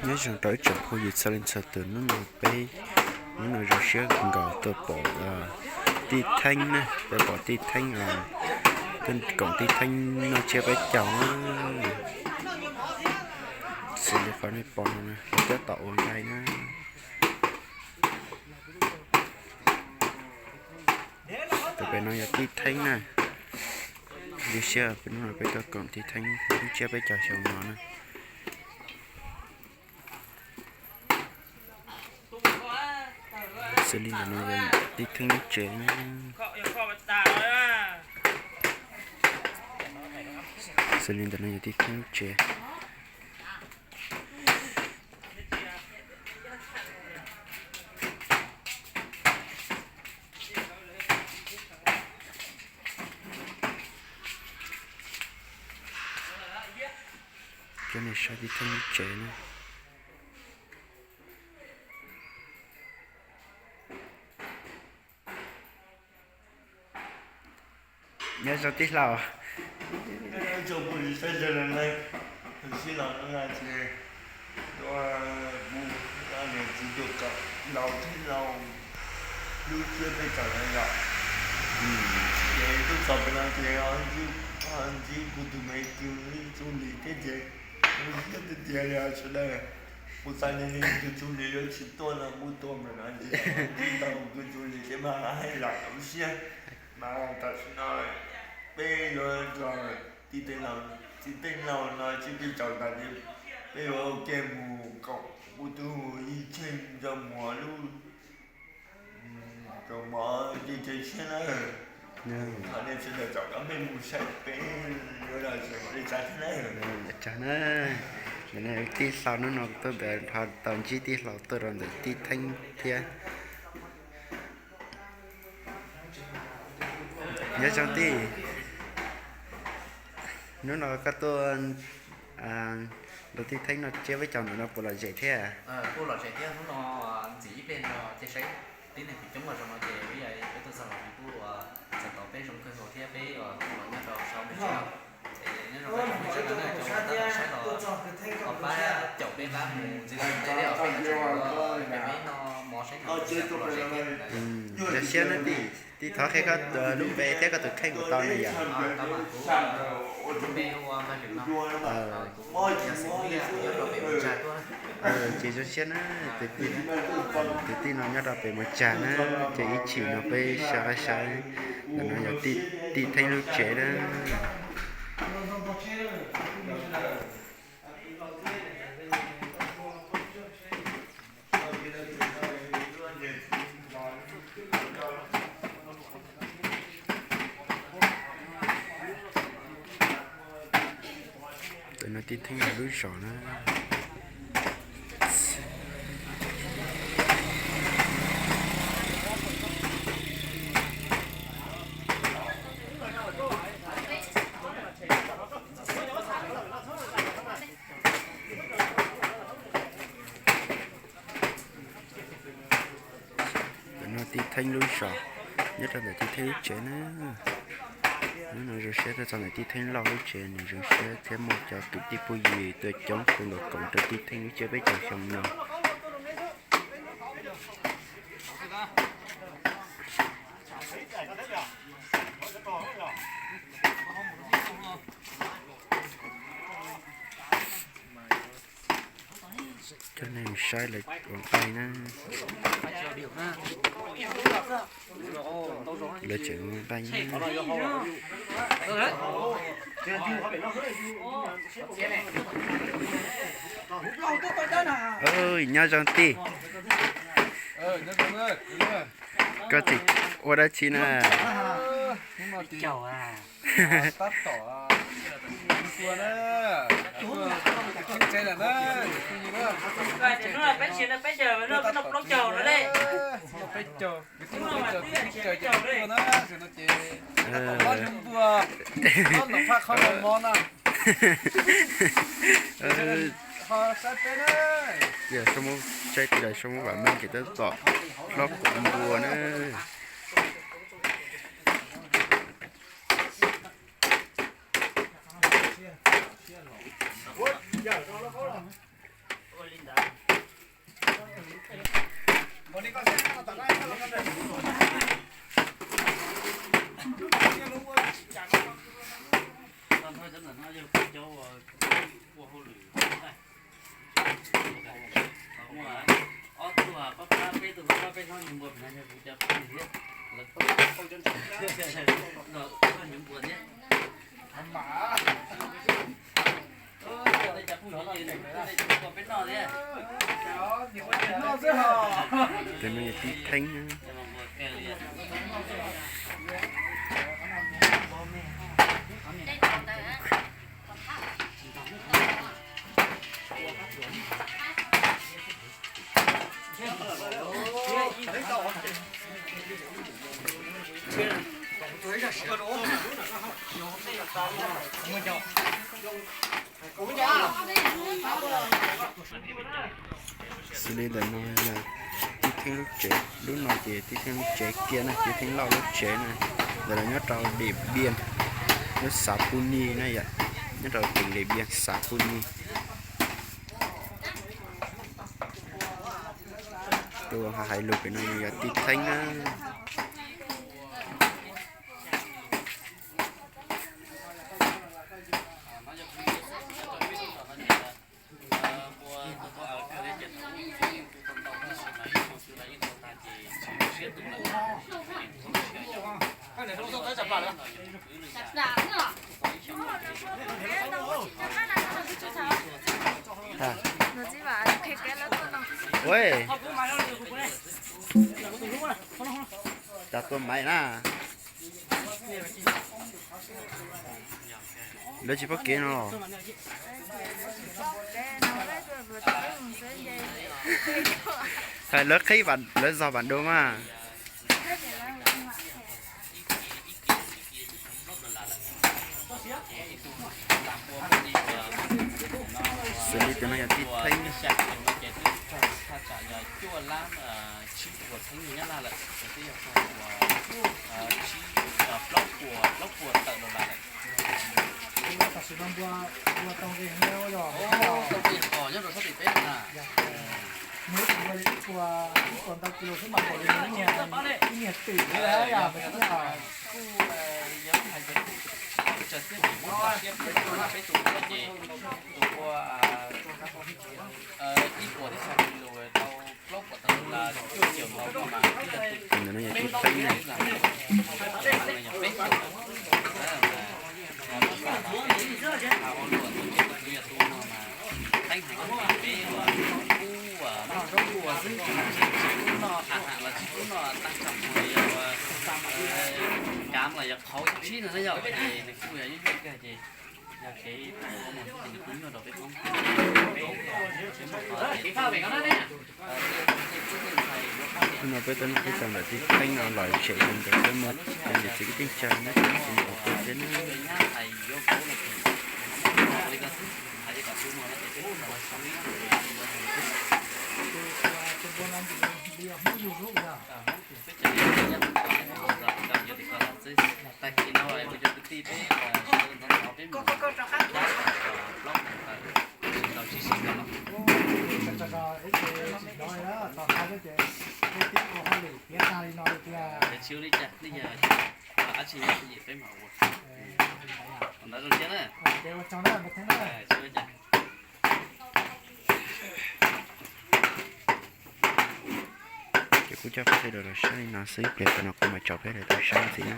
Nyob zoo rau ib tsoom phooj ywg txhua leej txhua tus, hnub no peb, hnub no zoo siab nkaus tuaj pom Tij Theeb na, peb pom Tij Theeb, tuaj koom Tij Theeb noj tsiab peb caug na. Xws li qhov nej pom no na, lawv tab tom ua nqaij na. Tus pem no yog Tij Theeb na. Zoo siab peb hnub no peb tuaj koom Tij Theeb noj tsiab peb caug xyoo no na. Xws li ntawm no yog Tij Theeb lub tsev na. Xws li ntawm no yog Tij Theeb lub tsev. Coj nej saib Tij Theeb lub tsev na. Nyob zoo tij laug. Tsis los no ces kuv niam txiv tuaj kom laus thiab laus lub tsiab peb caug no yom. Ces tuaj txog pem no ces ntsib kuv tus me kwv Txuj Lis thiab ces kuv thiab tiag tiag li sawv daws. Kuv xav tias nws tus Txuj Lis yuav tsis tuaj no kuv tuaj mus no ces ntsib tau kuv tus Txuj Lis thiab mas hais lus lub siab. Mas tam sim no peb yuav nrog tij Teej Laug, tij Teej Laug no tsiab peb caug tas ces peb yuav ua ke mus koom kuv tus Yij Tsheej nrog mus lub, koom mov ces siab na. Thov nej sawv daws caum kuv peb mus saib peb yuav los tsev li cas thiab na. Ntawm no tij laug hnub no tuaj ntawd ho tau ntsib tij laug tuaj rau ntawm Tij Theeb thiab. Nyob zoo tij, hnub no koj tuaj nrog Tij Theeb noj tsiab peb caug ntawm no puas lom zem thiab? Kuj lom zem thiab, hnub no ntxim ib pliag nrog ces saib tib neeg coob zoo no ces peb tuaj txog los kuj txog tau peb zoo kawg nkaus thiab peb los nyob rau saum peb tsev no. Ces nyob rau peb tsev no na, cov uas tab tom saib los pab caum peb pab mus ntxiv los mus ntxiv thiab os, peb tsev no, peb noj mov saib no ces kuj lom zem thiab. Zoo siab na tij, tij thov qhia koj lub npe thiab koj tus kheej kuv tau na yom. Ces zoo siab na, tus tij no nyob rau pem Moos Tsag na, ces ib chim no peb sawv qab saib, ntawm no yog Tij Theeb lub tsev na. Ntawm no Tij Theeb lawv lub zos na. Ntawm no Tij Theeb lub zos, nyob rau ntawm Tij Theeb lub tsev na. Hnub no zoo siab tuaj txog ntawm Tij Theeb Lauj lub tsev, nws zoo siab thiab muaj cov kwv tij phooj ywg tuaj coob kawg nkaus koom rau Tij Theeb lub tsiab peb caug xyoo no. Coj nej saib lawv ua nqaij na. Lawv tseem ua nqaij na. Nyob zoo tij. Koj tseem ua dab tsi na? Saib tij laug Soob Muab Vam Meej ces tab tom hlob quav npua na. Ob tug pab pab peb tug pab peb hlob nyob npua pem no yog kuv cov phooj ywg thiab. Lawv nyob npua thiab. Peb noj thiab. Tus no yog tib theeb. Xws li ntawm no yog tib theeb lub tsev, lub no ces tib theeb lub tsev kiag na, tib theeb loj lub tsev na. Ntawm no nyob rau Điện Biên, lub xã Phu Ni na yom, nyob rau tỉnh Điện Biên, xã Phu Ni. Tus ho hais lus pem no yog tib theeb na. Ua, cas tua maiv na. Lawv tsis paub kev no los? Hais lawv qhib, lawv zog bản đồ mas. Xws li tus no yog tib theeb. Nws ib puas, ib puas ntau kis xwb mas npaum li ib niag twm li yom. Kuj yog hais tias kuj tsis tshua siab peb tus, peb tus ces tus ua ib puas thiab xya kis rau plaub puas tawm los cuaj caum ntau mas twb yog tus, ntawm no yog tib theeb na. Yog peb tus, ua luam tus ces tus yog tus no mas theeb heev, peb ua ub noj zaub ua xwb, tsis pub noj ha has los tsis pub noj tag tsam mus yog ua kav los yog qhauv ib tsib no na yom, ces nws kuj yog ib yam kawg ces yog kev ua mus xwb ces nws kuj nyuaj rau peb Hmoob. Hnub no peb tuaj noj peb tau ntawm tib theeb no los tsev ces ntawd peb muaj cov niam txiv kwv tij neej tsa nyob txhua txhua teb na. Tsis ua li cas, nej yog dab tsi nyob twj ywm peb mam ua. Ntawd zoo siab na. Tsis ua cas. Ces kuv coj peb sawv daws los saib li no xwb, pliag tom no kuv mam tso peb lawv tau saib ntxiv na.